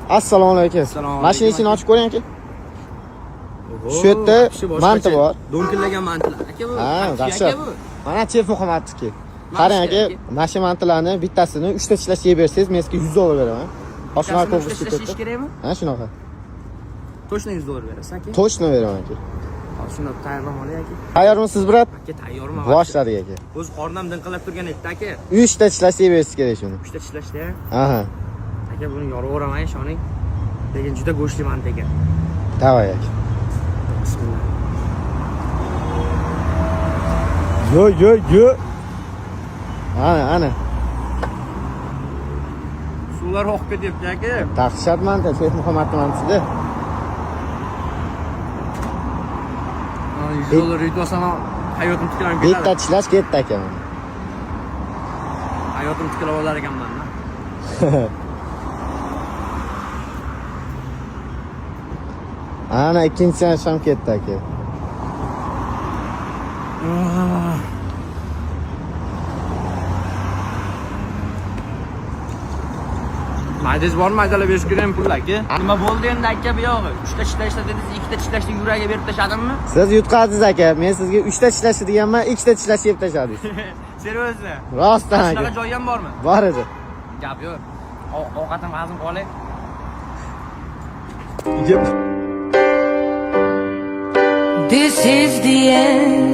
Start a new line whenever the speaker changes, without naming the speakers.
Assalomu alaykum.
Assalomu alaykum.
Mashina ichini ochib ko'ring aka. Shu yerda manti bor.
Do'nkillagan mantilar. Aka bu.
Ha,
Aka
dahshat.
bu.
Mana Chef Muhammadniki. Qarang aka,
aka.
mana shu mantilarni bittasini 3 ta tishlash yeb bersangiz, men sizga 100 dollar beraman. Oshnlar
Bittasini
ko'p
uchta tishlash kerakmi?
Ha, shunaqa.
Точно 100 dollar berasiz aka.
Точно beraman aka.
Hozir shuni tayyorlab olay aka.
Tayyormisiz, брат?
Aka tayyorman.
Boshladik aka.
O'z qornim dinqillab turgan edi aka.
3 ta tishlash yeb berish kerak shuni.
3 ta tishlashda.
Aha.
Aka buni yorib ishoning. Lekin juda go'shtli manti ekan.
Давай aka.
Bismillah.
Yo, yo, yo. Ana, ana.
Suvlar oqib ketyapti aka.
Dahshat manti, Chef Muhammadning mantisida.
Mana 100 dollar yutib olsam ham hayotim tiklanib
Bitta
ketadi.
tishlash ketdi aka mana.
Hayotim tiklab olar ekanman.
Ana ikkinchisi ham ketdi aka.
Maydangiz bormi, maydalab berish kerak pul aka. Nima bo'ldi endi aka bu yog'i? 3 ta tishlashda dedingiz, 2 ta tishlashni yuragiga berib tashladimmi?
Siz yutqazdingiz aka. Men sizga 3 ta tishlashni deganman, 2 ta tishlash yeb tashladingiz.
Серьезно?
Rostdan
Shunaqa
aka.
joyi ham bormi?
Bor edi.
Gap yo'q. Ovqatim hazm qilay.
Yep.
This is the end.